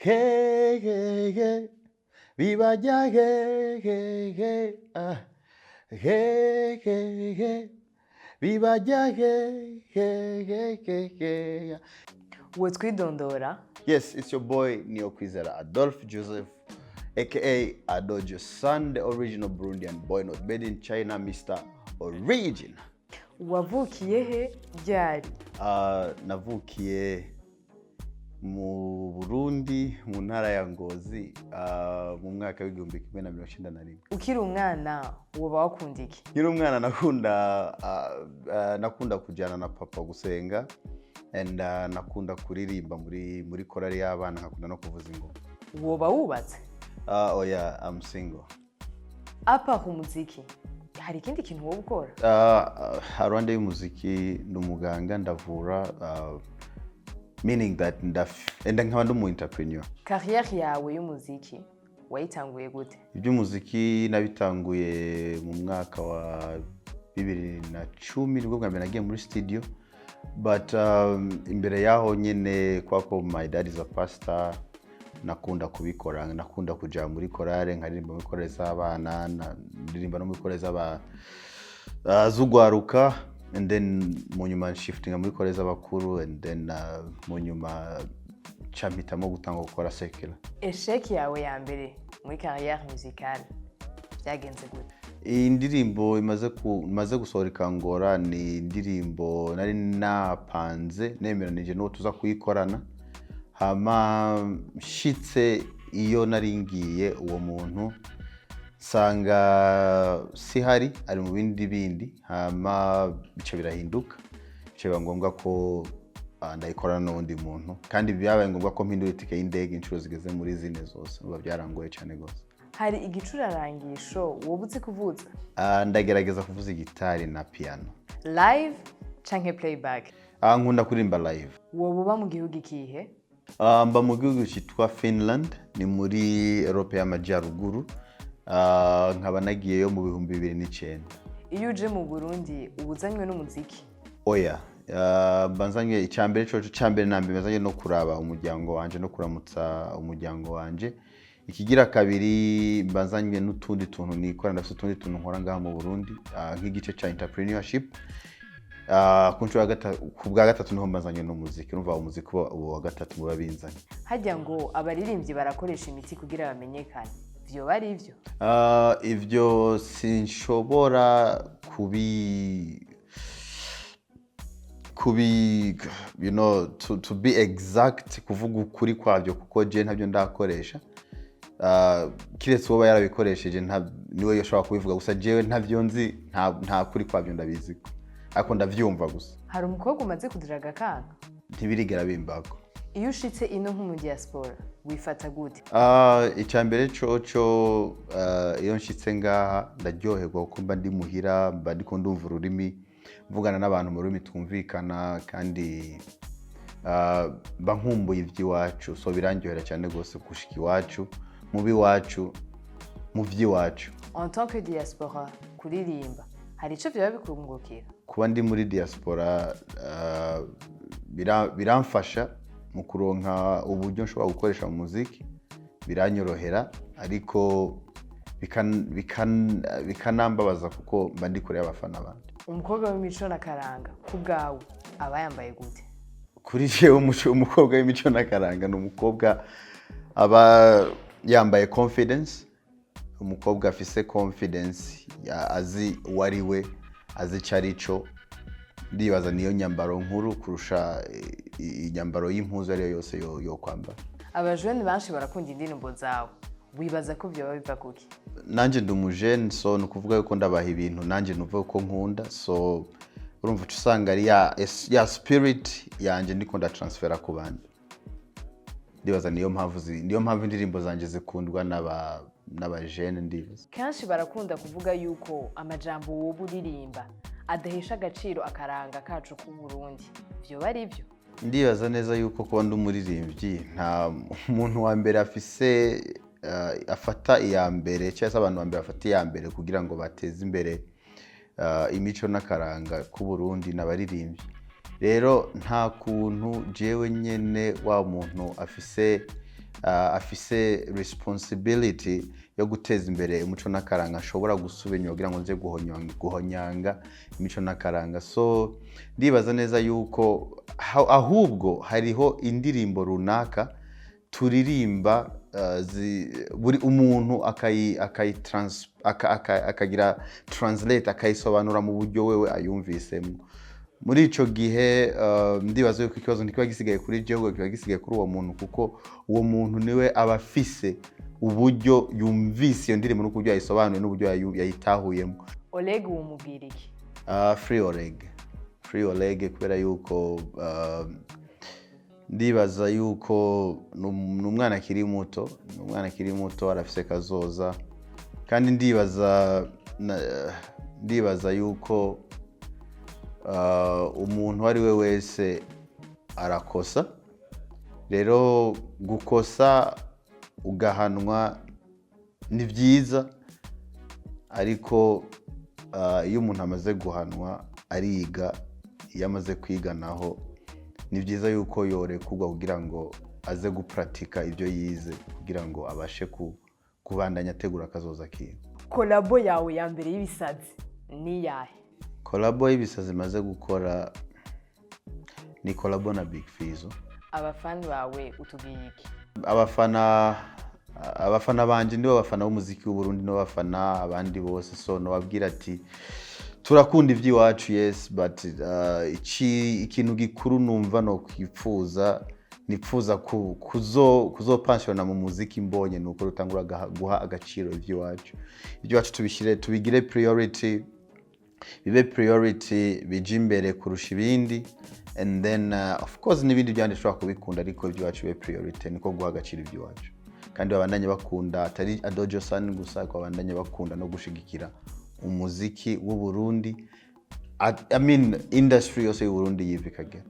He he he, bibajya he he he, ah. He he he, bibajya he he he he he. Uwo twidondora? Yes, it's your boy Niyokwizera Adolphe Joseph, aka Adojo Son, the original Burundian boy, not made in China, Mr. Origin. Wavukiye he, ryari? Navukiye mu Burundi, mu ntara ya Ngozi, mu mwaka w'1991. Ukiri umwana woba wakunda iki? Nkiri umwana nakunda kujyana na papa gusenga and nakunda kuririmba muri korali y'abana, nkakunda no kuvuza ingoma. Woba wubatse? Oya, I'm single. À part umuziki, hari ikindi kintu woba ukora? Haruhande y'umuziki, ndi umuganga, ndavura, meaning that and nkaba ndi umu entrepreneur. Carrière yawe y'umuziki wayitanguye gute? Iby'umuziki nabitanguye mu mwaka wa 2010, nibwo bwa mbere nagiye muri studio, but imbere yaho nyine, kwa ko my dad is a pastor, nakunda kubikora, nakunda kuja muri korale, nkaririmba muri korale z'abana, ndirimba no muri korale z'ugwaruka, and then mu nyuma shiftinga muri korale z'abakuru, and then mu nyuma ca mpitamo gutanga gukora secular. Échec yawe ya mbere muri carrière musicale byagenze gute? Iyi ndirimbo imaze gusohora ikangora ni indirimbo nari napanze, nemeranije n'uwo tuza kuyikorana, hama nshitse iyo nari ngiye, uwo muntu nsanga sihari, ari mu bindi bindi, hama bica birahinduka, bica biba ngombwa ko ndayikorana n'uwundi muntu, kandi byabaye ngombwa ko mpindura itike y'indege inshuro zigeze muri zine zose. Biba byarangoye cyane rwose. Hari igicurarangisho woba uzi kuvuza? Ndagerageza kuvuza gitari na piano. Live canke playback? Nkunda kuririmba live. Woba uba mu gihugu ikihe? Mba mu gihugu cyitwa Finland, ni muri Europe y'Amajyaruguru. Nkaba nagiyeyo mu 2009. Iyo uje mu Burundi uba uzanywe n'umuziki? Oya. Mba nzanywe icyambere coco, icyambere na mbere nzanywe no kuraba umuryango wanje no kuramutsa umuryango wanje. Ikigira kabiri, mba nzanywe n'utundi tuntu nikora, ndafite utundi tuntu nkora ngaha mu Burundi, nk'igice ca entrepreneurship. Ku nshuro ya ku bwa gatatu niho mba nzanywe n'umuziki. Urumva umuziki uba uwa gatatu muba binzanye. Hajya ngo abaririmbyi barakoresha imiti kugira bamenyekane, vyoba ari ivyo? Ivyo sinshobora kubi to be exact, kuvuga ukuri kwabyo, kuko je ntabyo ndakoresha. Kiretse uwoba yarabikoresheje niwe yashobora kubivuga. Gusa jewe ntabyo nzi, nta kuri kwabyo ndabizi ko, ariko ndavyumva gusa. Hari umukobwa umaze kudiraga akanga? Ntibirigera bimbako. Iyo ushitse ino nk'umu diaspora wifata gute? Icya mbere coco, iyo nshitse ngaha ndaryoherwa kuko mba ndi muhira, mba ndiko ndumva ururimi, mvugana n'abantu mu rurimi twumvikana, kandi mba nkumbuye iby'iwacu, so birandyohera cyane rwose gushika iwacu, mu b'iwacu, mu by'iwacu. En tant que diaspora, kuririmba hari ico vyoba bikungukira? Kuba ndi muri diaspora biramfasha mu kuronka uburyo nshobora gukoresha mu muziki, biranyorohera, ariko bikanambabaza kuko mba ndi kure y'abafana banje. Umukobwa w'imico n'akaranga ku bwawe aba yambaye gute? Kuri jewe, umukobwa w'imico n'akaranga ni umukobwa aba yambaye confidence, umukobwa afise confidence, azi uwo ari we, azi icyo ari cyo. Ndibaza niyo nyambaro nkuru kurusha inyambaro y'impuzu ariyo yose yo kwambara. Abajene benshi barakunda indirimbo zawe, wibaza ko vyoba biva kuki? Nanjye ndi umujene, so ni ukuvuga yuko ndabaha ibintu nanjye numva ko nkunda, so urumva uca usanga ari ya spirit yanjye ndiko ndatransfera ku bandi. Ndibaza niyo mpamvu indirimbo zanjye zikundwa n'abajene, ndibaza. Kenshi barakunda kuvuga yuko amajambo woba uririmba adahesha agaciro akaranga kacu k'u Burundi, vyoba ari byo? Ndibaza neza yuko kuba ndi umuririmbyi, nta muntu wa mbere afise afata iya mbere, cyangwa se abantu ba mbere bafata iya mbere kugira ngo bateze imbere imico n'akaranga k'u Burundi n'abaririmbyi. Rero nta kuntu jewe nyene wa muntu afise afise responsibility yo guteza imbere umuco n'akaranga ashobora gusubira inyuma kugira ngo nze guhonyanga imico n'akaranga. So ndibaza neza yuko ahubwo hariho indirimbo runaka turirimba, buri umuntu akagira translate, akayisobanura mu buryo wewe ayumvisemo. Muri ico gihe ndibaza yuko ikibazo ntikiba gisigaye kuri jewe, kiba gisigaye kuri uwo muntu, kuko uwo muntu niwe aba afise uburyo yumvise iyo ndirimbo n'uburyo yayisobanuye n'uburyo yayitahuyemo. Oleg wumubwira iki? Free Oleg, free Oleg, kubera yuko ndibaza yuko ni umwana akiri muto, ni umwana akiri muto, arafise kazoza. Kandi ndibaza yuko umuntu uwo ari we wese arakosa. Rero gukosa ugahanwa ni byiza, ariko iyo umuntu amaze guhanwa ariga. Iyo amaze kwiga naho ni byiza yuko yorekurwa kugira ngo aze gupuratika ibyo yize, kugira ngo abashe kubandanya ategura akazoza kiwe. Collabo yawe ya mbere y'ibisazi ni iyahe? Collabo y'ibisazi imaze gukora ni collabo na Big Fizzo. Abafani bawe utubwiye iki? Abafana banje nibo bafana b'umuziki w'Uburundi, nibo bafana abandi bose. So nobabwira ati turakunda iby'iwacu, yes, but ikintu gikuru numva no kwipfuza nipfuza kuzopansiona mu muziki mbonye nuko rutangura guha agaciro iby'iwacu. Iby'iwacu tubishyire, tubigire priority, bibe priority, bije imbere kurusha ibindi. And then of course n'ibindi byandi ushobora kubikunda, ariko iby'iwacu bibe priority. Niko guha agaciro iby'iwacu. Kandi babandanye bakunda atari Ado Josan gusa, ariko babandanye bakunda no gushigikira umuziki w'u Burundi, I mean industry yose y'u Burundi yiva ikagera.